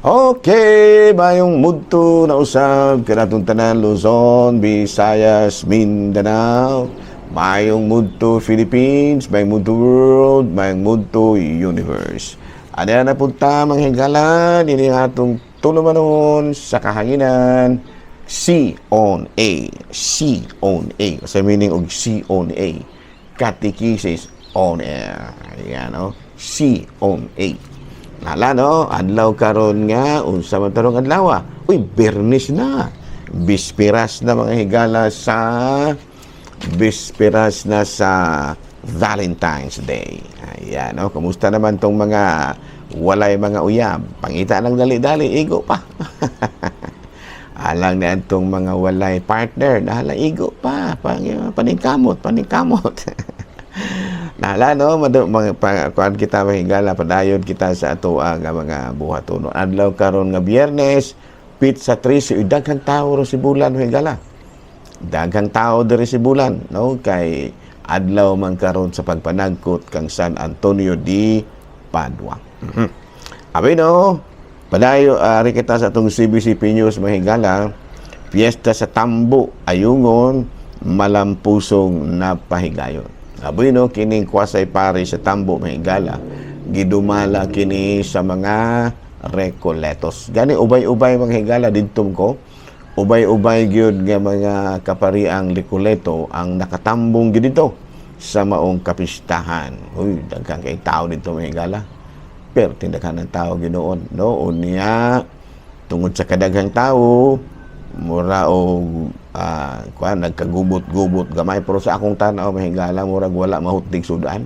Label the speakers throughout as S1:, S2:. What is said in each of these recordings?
S1: Okay, maayong mudto na usab kanatong tanan, Luzon, Visayas, Mindanao. Maayong mudto Philippines, maayong mudto world, maayong mudto universe. Ano na punta, mga higala, ini ang atong tulumanon sa kahanginan, C on A, C on A. Sa meaning og C on A, Catechesis on Air. Ayan, no? C on A. Nala no, adlaw karon nga unsa man tarong adlaw? Uy, Biyernes na. Bispiras na, mga higala, sa bisperas na sa Valentine's Day. Ayan, no? Kumusta naman tong mga walay mga uyab? Pangita ng dali-dali, igo pa. Alang na itong mga walay partner, nahala, igo pa. Paningkamot, paningkamot. Nahala no, madu, mga pa, kuan kita, mga higala, padayon kita sa ato nga mga buhatono. Adlaw karon nga Biyernes, petsa 13, uy, daghang tao ro Sibulan, mga higala. Daghang tao diri Sibulan, no, kay adlaw man karon sa pagpanagkot kang San Antonio di Padua. Abi no, padayo ari kita sa atong CBCP News, mga higala. Fiesta sa Tambo, Ayungon, malampusong napahigayon. Abi no, kining kwasay pari sa Tambo, mga higala, gidumala kini sa mga Recoletos. Gani ubay-ubay, mga higala, didto ko. Ubay-ubay gyud nga mga kapariang Recoleto ang nakatambong gyud dito sa maong kapistahan. Uy, daghang kay tao dito, mga higala. Pero tindaghan ng tao ginoon, no? Unya, tungod sa kadaghang tao, mura og kuan, nagkagubot-gubot gamay, pero sa akong tan-aw, mga higala, murag wala mahutdig sudan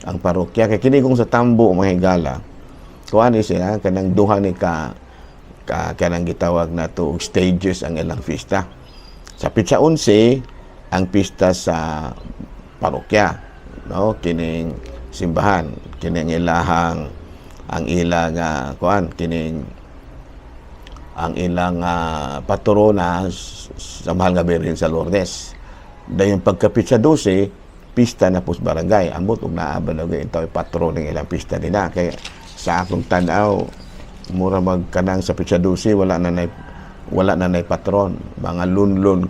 S1: ang parokya kay kini kung sa Tambo, mga higala, kuan ni siya kanang duha ni ka kanang gitawag nato og stages ang ilang pista. Sa petsa 11 ang pista sa parokya, no, kining simbahan, kining ilahang ang ilang kuan, kining ang ilang patrona sa Mahal nga Birhen sa Lourdes. Dayon pagka petsa 12, pista na pus barangay. Ambot og naa ba na ito patron ng ilang pista nila. Kay sa akong tanaw, mura magkanang sa petsa 12 wala na nay patron. Mga lunlun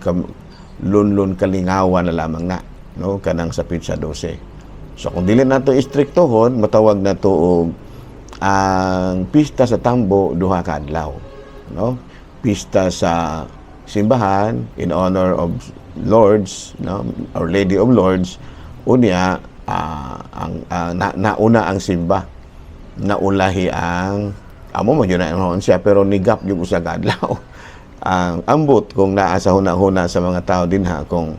S1: lunlun kalingawan na lamang na, no, kanang sa petsa 12. So kung dili nato istriktohon, matawag na to og ang pista sa Tambo duha ka adlaw, no? Pista sa simbahan in honor of Lourdes, no, Our Lady of Lourdes. Unya ang nauna ang simba, naulahi ang amo mo yun na siya, pero nigap yung usa ka adlaw. Ang ambot kung naa sa huna-huna sa mga tao dinha kung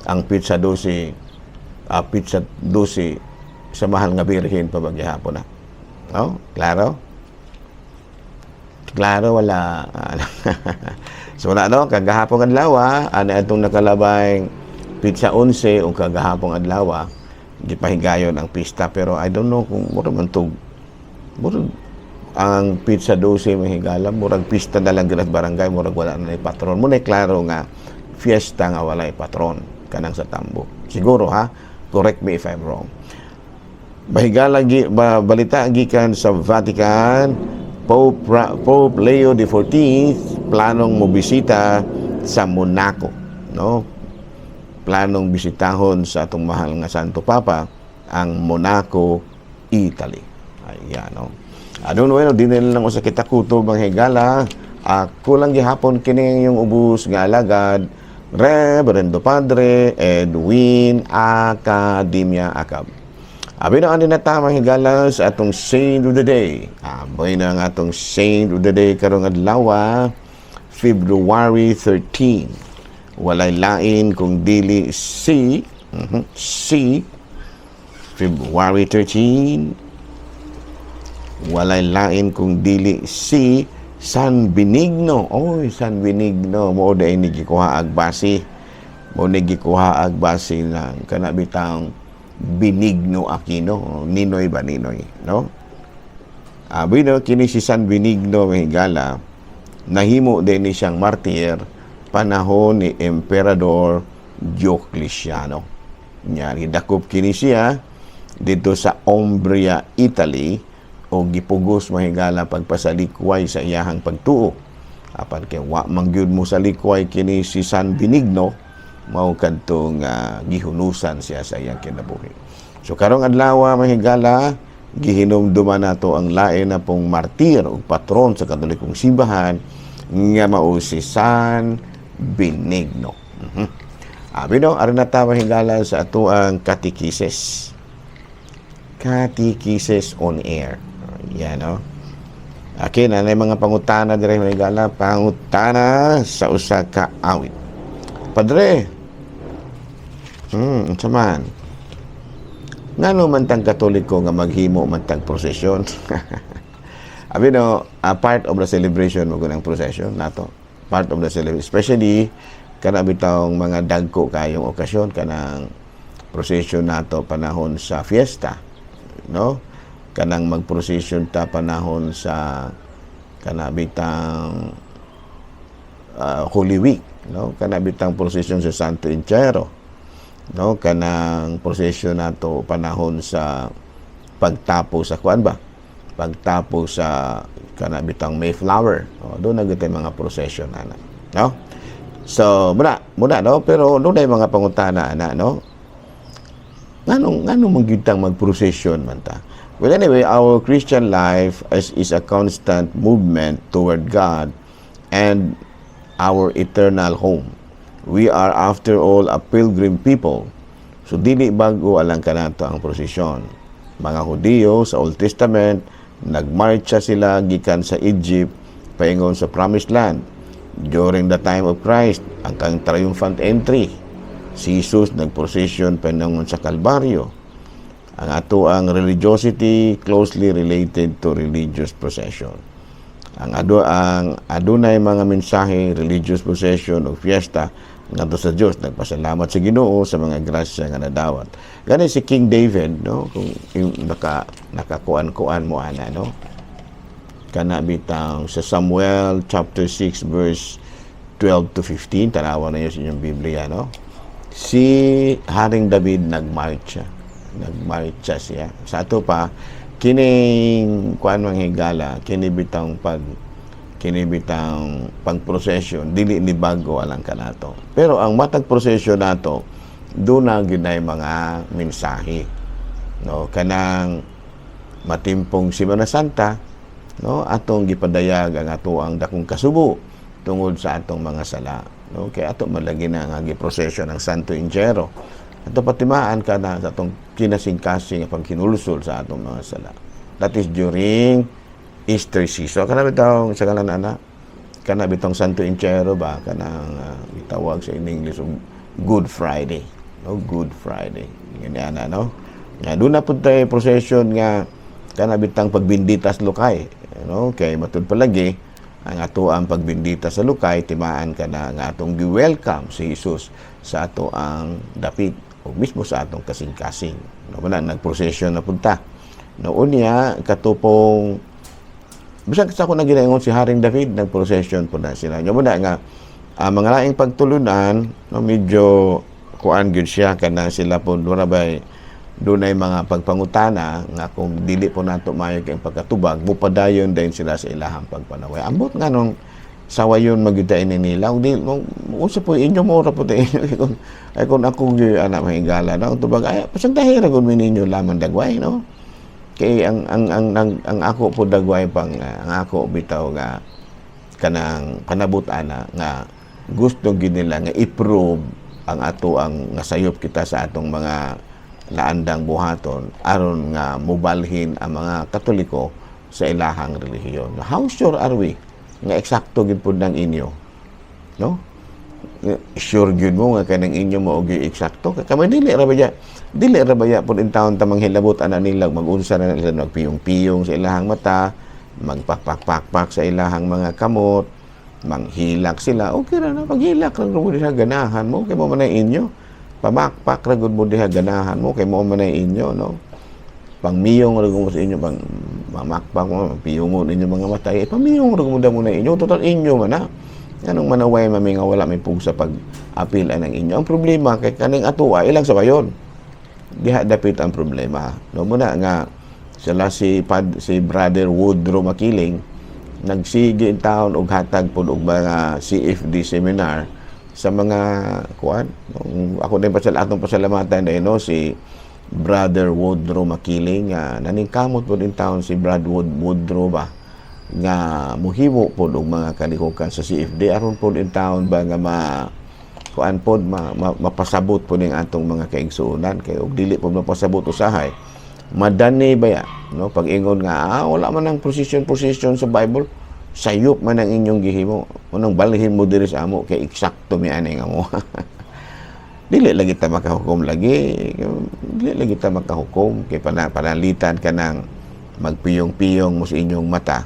S1: ang petsa 12, petsa 12 sa Mahal nga Birhen pa ba gihapon na, no? Klaro? Klaro wala? So wala, no? Kagahapong adlaw, ana itong nakalabay petsa 11 o kagahapong adlaw, gipahigayon ang pista, pero I don't know kung mura man tog murag ang petsa 12, mga higala, murag pista na lang gyud at barangay, murag wala na ni patron mo na. Klaro nga fiesta nga walay patron kanang sa Tambo siguro, ha? Correct me if I'm wrong. Mahigala gi ba, balita gikan sa Vatican: Pope Leo XIV planong mobisita sa Monaco, no? Planong bisitahon sa atong mahal nga Santo Papa ang Monaco, Italy. Ayan, no? Ano, bueno, di nila lang usa kita kutob, mga higala. Ako lang gihapon kini yung ubos nga alagad, Reverendo Padre Edwin Academia Acab. Abi na na ta, mga higala, sa atong Saint of the Day. Aboy na ang atong Saint of the Day karong adlaw, February 13. Walay lain kung dili si February 13, walay lain kung dili si San Benigno. Oy, San Benigno, mo day ni gikuha ag base. Mo ni gikuha ag base ng kana bitang Benigno Aquino, Ninoy ba Ninoy, no? Abi no, kini si San Benigno, mga higala, nahimo din ni siyang martir panahon ni Emperador Diocletiano. Nya gidakop kini siya dito sa Umbria, Italy. o gipugos, mga higala, pagpasalikway sa iyahang pagtuo. Apan kay wa man gyud mo salikway kini si San Benigno, mao kadtong gihunusan siya sa iyang kinabuhi. So karong adlaw, mga higala, gihinumduman nato ang lain na pong martir o patron sa Katolikong simbahan nga mao si San Benigno. Abi no, aron na ta, mga higala, sa atoang katekises. Katekises on air. Yan, no? Okay, na mga pangutana dire, mga higala, pangutana sa usa ka awit. Padre, unsa man? Ngano man tang Katoliko nga maghimo man tang prosesyon? Abi no, a part of the celebration mo ang procession nato. Part of the celebration, especially kana bitawng mga dagko kayong okasyon, kanang procession nato panahon sa fiesta, no? Kanang magprocession ta panahon sa kana bitang Holy Week, no? Kana bitang procession sa Santo Entierro, no? Kanang procession nato panahon sa pagtapo sa kuan ba, pagtapo sa kana bitang Mayflower. Oh, doon na gyud mga procession ana, no? So muna muna, no? Pero dunay mga pangutana ana, no? Nganong man gyud tang mag-procession man ta? Well, anyway, our Christian life is a constant movement toward God and our eternal home. We are, after all, a pilgrim people. So dili bago alang kanato ang prosesyon. Mga Hudiyo sa Old Testament, nagmarcha sila gikan sa Egypt paingon sa Promised Land. During the time of Christ, ang kang triumphant entry, si Jesus nagprocession paingon sa Kalbaryo. Ang ato ang religiosity closely related to religious procession. Ang adunay mga mensahe, religious procession o fiesta ngadto sa Dios, nagpasalamat sa Ginoo sa mga grasya nga nadawat. Gani si King David, no, kung yung nakakuan-kuan mo ana, no, kana bitang sa Samuel chapter 6 verse 12 to 15, tanawa na sa inyong Biblia, no? Si Haring David nagmarcha, nagmarcha siya. Sa ato pa kining kuan, mga higala, kini bitang pagprosesyon dili ni bago alang kanato. Pero ang matag prosesyon nato doon na gyud nay mga mensahe, no? Kanang matimpong Semana Santa, no, atong gipadayag ang ato ang dakong kasubo tungod sa atong mga sala, no? Kay ato man lagi na nga giprosesyon ang Santo Entierro, ato patimaan kana sa atong kinasingkasing nga paghinulsol sa atong mga sala. That is during Easter season. Kana bitawng sa kalan ana, kana bitong Santo Entierro ba, kanang gitawag sa in English og Good Friday, no? Good Friday ganyan ana, no? Nga doon na pud tay procession nga kana bitang pagbindita sa lukay, no? Kay matud palagi ang ato ang pagbindita sa lukay timaan ka na nga atong gi-welcome si Jesus sa ato ang dapit o mismo sa atong kasing-kasing, no? Wala nagprocession na punta, no? Unya katupong bisan sa ako na ginaingon si Haring David, nagprocession po na sila. Nya muna nga mga laing pagtulunan, no, medyo kuan gyud siya, kana sila po wala bay dunay mga pagpangutana nga kung dili po nato maayo kay pagkatubag, mupadayon din sila sa ilahang pagpanaway. Ambot nga nung sawayon magyud ini nila ug di unsa po inyo mo ra po ta inyo. Kung ay kung ako gyud ana, mahigala, no, tubag ay pasagdahi ra gud mi ninyo lamang dagway, no? Kay ang ako po dagway pang ang ako bitaw nga kanang panabot ana nga gusto gid nila nga i-prove ang ato ang nga sayop kita sa atong mga laandang buhaton aron nga mubalhin ang mga Katoliko sa ilahang relihiyon. How sure are we nga eksakto gid pud ng inyo? No? Sure gyud mo nga kanang inyo mo og eksakto? Kami dili ra ba, dili ra ba pud in taon ta manghilabot ana nila, magunsa na nila, magpiyong-piyong sa ilahang mata, magpakpak-pakpak sa ilahang mga kamot, manghilak sila. Okay ra na paghilak ra mo diha, ganahan mo kay mo man ay inyo. Pamakpak ra gud mo diha, ganahan mo kay mo man ay inyo, no? Pangmiyong ra mo sa inyo, pang mamakpak mo, piyongon inyo mga mata, eh, pamiyong ra mo mo na inyo, total inyo man na. Anong manaway mami nga wala may pug sa pag-apil ang inyo. Ang problema kay kaning atoa ilang sabayon. Diha dapit ang problema. No muna nga Sila si Brother Woodrow Makiling nagsige in taon og hatag pod og mga CFD seminar sa mga kuan. Ako din pasal atong pasalamatan dahil, no, si Brother Woodrow Makiling nga naningkamot pod in taon si Brad Woodrow ba nga muhimo pod og mga kalihukan sa CFD aron pod in taon ba nga ma kuan pod mapasabot pod ning atong mga kaigsuonan, kay og dili pod mapasabot, usahay madani baya, no, pag ingon nga, "Ah, wala man ang procession procession sa Bible, sayop man ang inyong gihimo, unang balhin mo diri sa amo kay eksakto mi ani nga mo." Dili lagi ta makahukom lagi, dili lagi ta makahukom kay panalitan ka ng magpiyong-piyong mo sa inyong mata.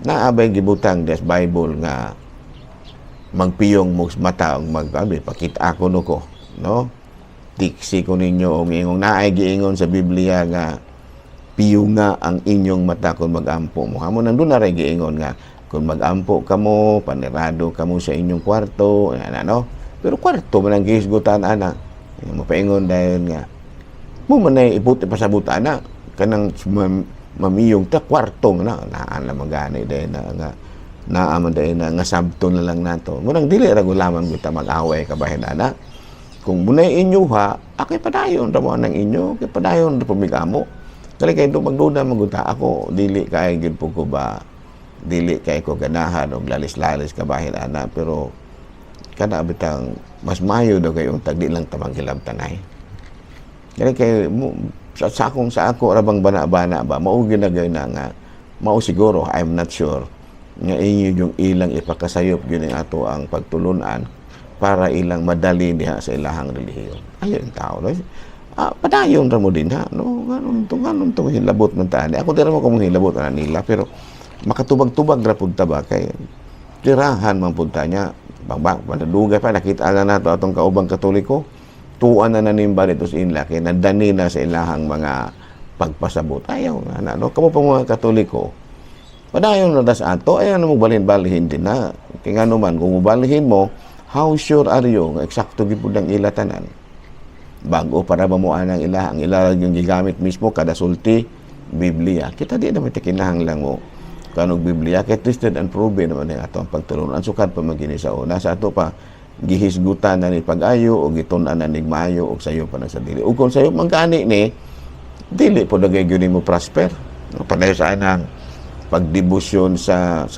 S1: Naa bay gibutang des Bible nga magpiyong mo sa mata og mag abi pakita ako no ko, no? Tiksi ko ninyo og ingong naay giingon sa Biblia nga piyunga ang inyong mata kung magampo mo. Hamo nang doon na rin giingon nga kung magampo kamo, panirado kamo sa inyong kwarto, ana, no? Pero kwarto man ang gihisgutan ana. Mapaingon dayon nga mo man ay iputi pasabot ana kanang mamiyong ta kwarto man na naan na magani dayon na nga naa man dayon na nga sabto na lang nato. Munang dili ra gulaman kita mag-away kabahin ana. Kung munay inyo ha, akay padayon ra mo ang inyo, kay padayon ra pumigamo. Kali kay do magduda magunta ako, dili kay gid po ko ba, dili kay ko ganahan og lalis-lalis kabahin ana, pero kana bitang mas mayo daw kay untag di lang tamang hilabtanay. Kali kay mo, sa ako ra bang bana-bana ba mao ginagay na nga mao siguro, I'm not sure nga inyo yung ilang ipakasayop gyud ang ato ang pagtulunan para ilang madali diha sa ilahang relihiyon. Ayon tao, no? Ah, padayon ra mo din ha, no? Nganon to hilabot man ta ani? Ako di ra mo ko hilabot ana nila, pero makatubag-tubag ra pud ta ba kay tirahan man pud ta niya. Bang panadugay pa nakita na nato atong kaubang Katoliko, tuan na nanimba dito sa inla kay nadani na sa ilahang mga pagpasabot. Ayaw nga na, no? Kamo pa mga Katoliko, padayon na das ato, ayaw na mo balhin-balhin din na. Kay ngano man, kung mubalhin mo, how sure are you nga eksakto gyud pud ang ila tanan? Bago para ba mo anang ila, ang ila yung gigamit mismo kada sulti Biblia. Kita di naman kinahanglan mo kanog Biblia kay tested and proven naman ang ato ang pagtulunan. Sukad pa man kini sa una sa ato pa gihisgutan na ni pag-ayo o gitun-an na ni maayo o sayo pa na sa dili. Ug kung sayo man gani ni dili po dagay gyud mo prosper. No, padayon sa anang pagdebosyon sa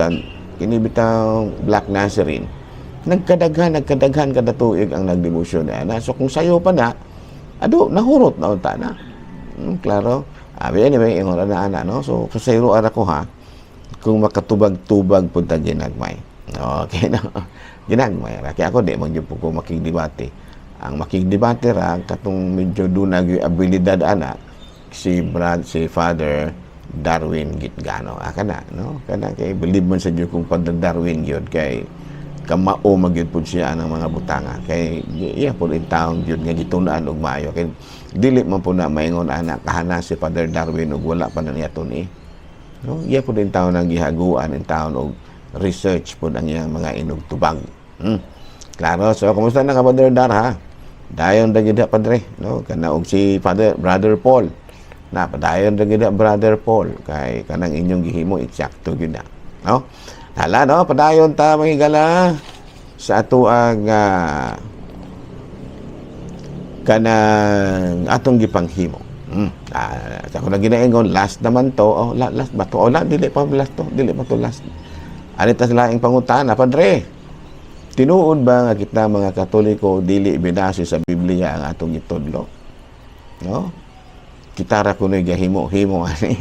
S1: kini bitaw Black Nazarene. Nagkadaghan, nagkadaghan kada tuig ang nagdebosyon na. So kung sayo pa na, ado nahurot na unta na. Klaro. Abi anyway, ingon na ana, no. So kasayro ara ko ha kung makatubag-tubag pud ta ginagmay. Okay, no. Ginagmay ra. Kaya ako di man gyud po ko makigdebate. Ang makigdebate ra katong medyo dunay gyud abilidad ana si Father Darwin Gitgano. Ah, kana, no? Kana kay believe man sa Diyo kung Father Darwin gyud kay kamao magyud pud siya ang mga butanga kay iya pud in taong gyud nga gitun-an og maayo, kay dili man pud na maingon ana kahana si Father Darwin og wala pa na niya tuni, no? Iya pud in taon ang gihaguan in taon og research pud ang iyang mga inugtubag. Klaro. So kumusta na ka, Father Dar, ha? Dayon ra gyud, padre, no? Kana og si Father Brother Paul na padayon ra gyud, Brother Paul, kay kanang inyong gihimo eksakto gyud na, no? Hala, no, padayon ta, mga higala, sa ato ang kanang atong gipanghimo. Sa ako na ginaingon, last naman to. Oh, last ba to? Oh, dili pa last to. Dili pa to last. Ano ta sila ang pangutana, "Padre, tinuod ba nga kita mga Katoliko dili binase sa Biblia ang atong gitudlo?" No? Kita ra kuno'y gahimo-himo ani.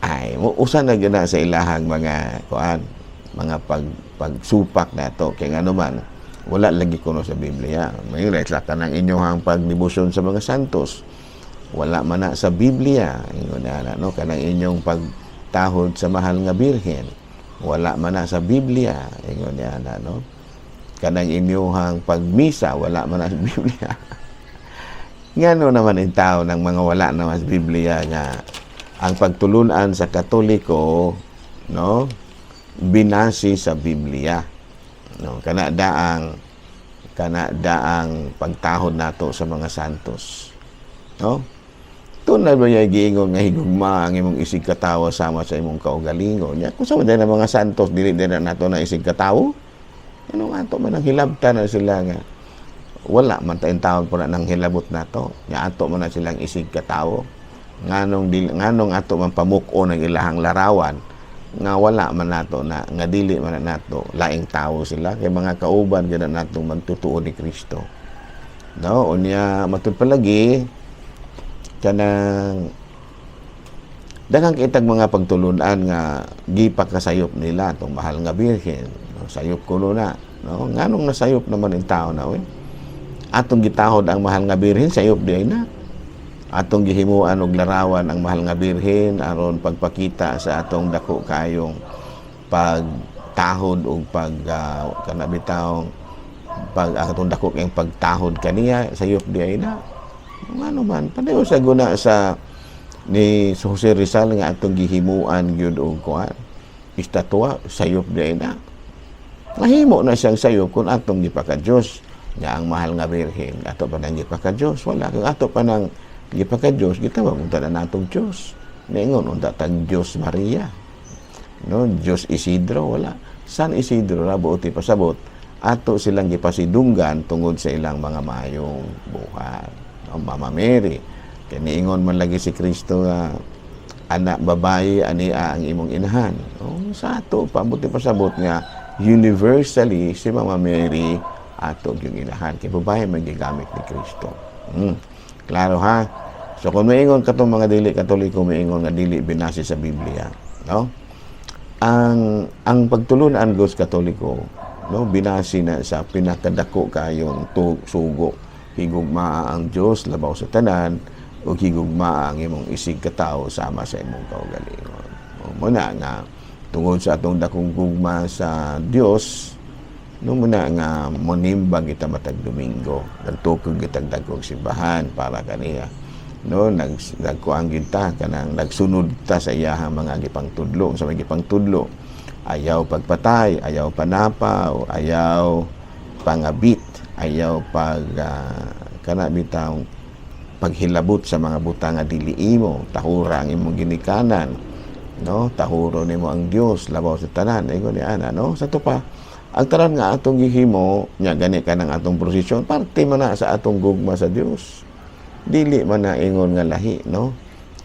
S1: Ay, mo usa na gyud na sa ilahang mga kuan, mga pagsupak nato kay ngano man wala lagi kuno sa Biblia. May sa kanang inyong pagdebosyon sa mga santos. Wala man na sa Biblia. Ingon na, no, kanang inyong pagtahod sa mahal nga Birhen. Wala man na sa Biblia. Ingon niya na, no? Kanang inyong pagmisa, wala man na sa Biblia. Ngano naman in tao ng mga wala naman sa Biblia nga ang pagtulunan sa Katoliko, no, binase sa Biblia, no? Kana daang pagtahod nato sa mga santos, no? Tunay ba yung giingon nga higugma ang imong isig katawo sama sa imong kaugalingon? Nya kung sa man na mga santos, dili din na nato na isig katawo. Ano nga ato man ang hilabtan na sila nga wala man tayong tawag po na nang hilabot nato. Nya ato man na silang isig katawo. Nganong dili, nganong ato man pamuko ng ilahang larawan nga wala man nato na nga dili man na nato laing tawo sila kay mga kauban gyud na natong magtutuo ni Kristo. No, unya matud palagi kanang daghang kitag mga pagtulunan nga gipakasayop nila atong mahal nga Birhen. No, sayop kuno na, no? Nganong nasayop naman ang tao na, oy? Atong gitahod ang mahal nga Birhen, sayop di na. Atong gihimuan og larawan ang mahal nga Birhen aron pagpakita sa atong dako kayong pagtahod og pag kana bitawng pag atong dako kayong pagtahod kaniya, sayop di ay na. Ngano man pareho sa guna sa ni Jose Rizal nga atong gihimuan gyud og kuan estatwa, sayop di ay na. Mahimo na siyang sayop kung atong gipaka-Diyos nga ang mahal nga Birhen ato pa nang gipaka-Diyos. Wala, kung ato pa nang gipaka-Diyos, gitawag unta na natong Diyos. Ningon unta tag Diyos Maria, no? Diyos Isidro, wala. San Isidro ra buot ipasabot, ato silang gipasidunggan tungod sa ilang mga maayong buhat, no? Mama Mary, kay niingon man lagi si Kristo nga anak babae ani ang imong inahan. Oh, sa ato pa buot ipasabot nga universally si Mama Mary ato yung inahan kay babae man gigamit ni Kristo. Klaro ha? So kung maingon katong mga dili Katoliko, maingon nga dili binase sa Biblia, no? Ang pagtulunan gos Katoliko, no, binase na sa pinakadako kayong sugo: higugmaa ang Dios labaw sa tanan ug higugmaa ang imong isig katawo sama sa imong kaugalingon. O, mo na nga tungod sa atong dakong gugma sa Dios, no, mo na nga monimbag kita matag Domingo, nagtukog kitag dagkong simbahan para kaniya, no? Nagkuang kita kanang nagsunod ta sa iyahang mga gipangtudlo. Sa mga gipangtudlo, ayaw pagpatay, ayaw panapaw, ayaw pangabit, ayaw pag kana bitawng paghilabot sa mga butang nga dili imo, tahura ang imong ginikanan, no? Tahuro nimo ang Dios labaw sa tanan, ingon ni ana, no? Sa to pa ang tanan nga atong gihimo nya gani kanang atong prosesyon, parte man na sa atong gugma sa Dios. Dili man na ingon nga lahi, no?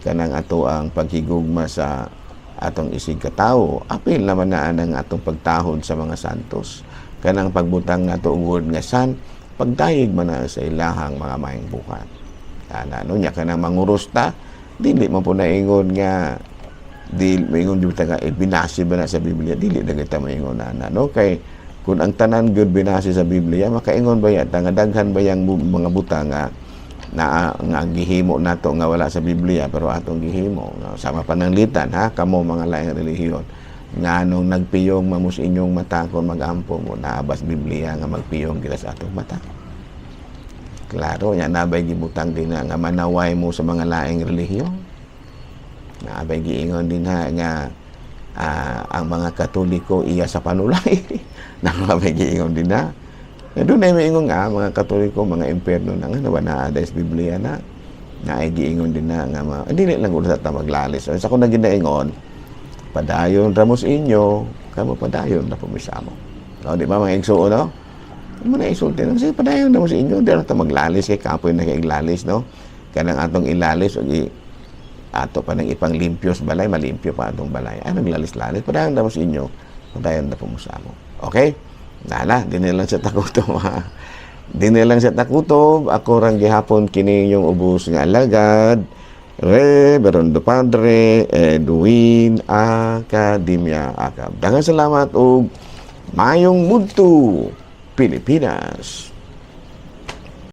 S1: Kanang ato ang paghigugma sa atong isig katawo, apil naman na ang atong pagtahod sa mga santos. Kanang pagbutang nato og word nga san, pagdayeg man na sa ilahang mga maayong buhat ana, no? Nya kanang manguros ta, dili man po na ingon nga di maingon di ta nga eh, binase ba na sa Biblia? Dili na kita maingon na, no? Kay kung ang tanan gyud binase sa Biblia, makaingon ba yata nga daghan ba yang mga butang nga na nga gihimo nato nga wala sa Biblia pero atong gihimo, no? Sama pananglitan ha kamo mga laing relihiyon, nganong nagpiyong mamos inyong mata kung magampo mo? Naabas Biblia nga magpiyong kita sa atong mata? Klaro nya nabay gibutang din na nga manaway mo sa mga laing relihiyon? Naabay giingon din ha nga ang mga Katoliko iya sa panulay? Naabay giingon din na? Na doon ay maingon nga mga Katoliko mga impierno na nga nawa naa sa Biblia na naay giingon din na nga mga, dili lang gud sa ta maglalis. So, sa kung naginaingon, padayon ramos inyo, kamo padayon na pumisamo, no? Di ba mga igsuon, no? Mo na isulti lang, sige, padayon na mo sa inyo, di na ta maglalis kay kapoy na kay iglalis, no? Kanang atong ilalis og ato pa nang ipanglimpyo sa balay, malimpyo pa atong balay. Ay, naglalis-lalis, padayon na mo sa inyo, padayon na pumusamo. Okay? Nala, di na lang sa takutob, ha? Di na lang sa takutob, ako rang gihapon kini yung ubos nga alagad, Reverendo Padre Edwin Academia Acab. Daghang salamat og mayong mudto, Pilipinas.